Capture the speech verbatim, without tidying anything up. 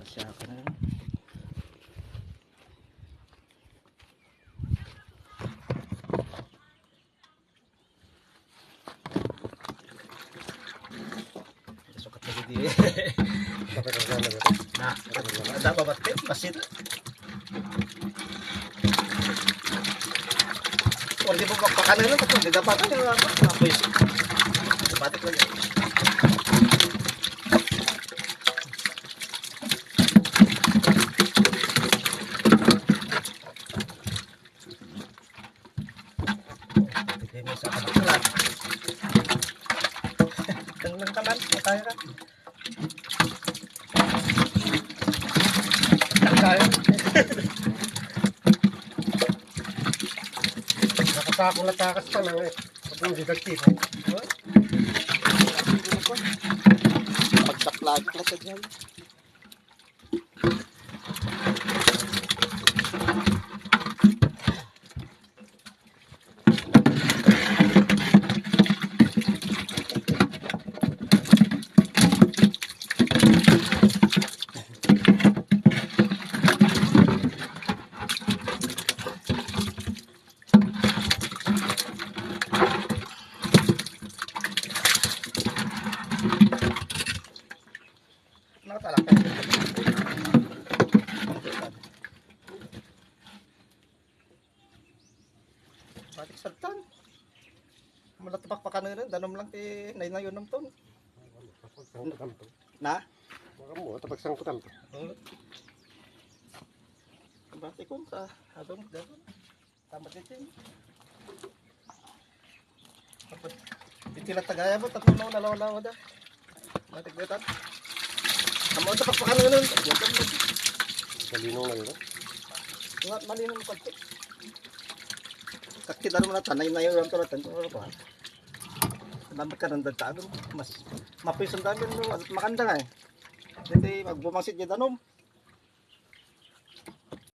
Siya ka na. Sukat na gidi. Dapat ang gana ba? Na, dapat ang gana. Dapat ba? Basit. Or di ba, pakpakan na lang, tapos di dapat ang mga, mga boys. Dapat lang. Hindi mo sa kabakla. Tanglang ka man, patay ka. Patay ka. Nakasako na takas pa lang eh. Pag hindi nagtipo. Pagkaplagak na siya dyan. Nakatalak ka. Batik sartan. Mula ta pakpakan na rin, danum lang ti naynayonam ton. Pagsangkutan to. Na? Baka mo, ta pagsangkutan to. Oo. Batik ko sa adon, danum. Tama din. Tapos, iti lang tagaya mo, tapos mo nalaw-law da. Matik na tan. Amo ta pakpakan na nun. Yan, yan, yan. Malinong na yun, ah. Nga, malinong na pati. Kakita naman na tanay na yun, ang tulad, ang tulad pa. Dapat ka nang dagdagan, mas mapulis ang dami, no? Makanda nga eh. Dito, magbumangsit yung danom.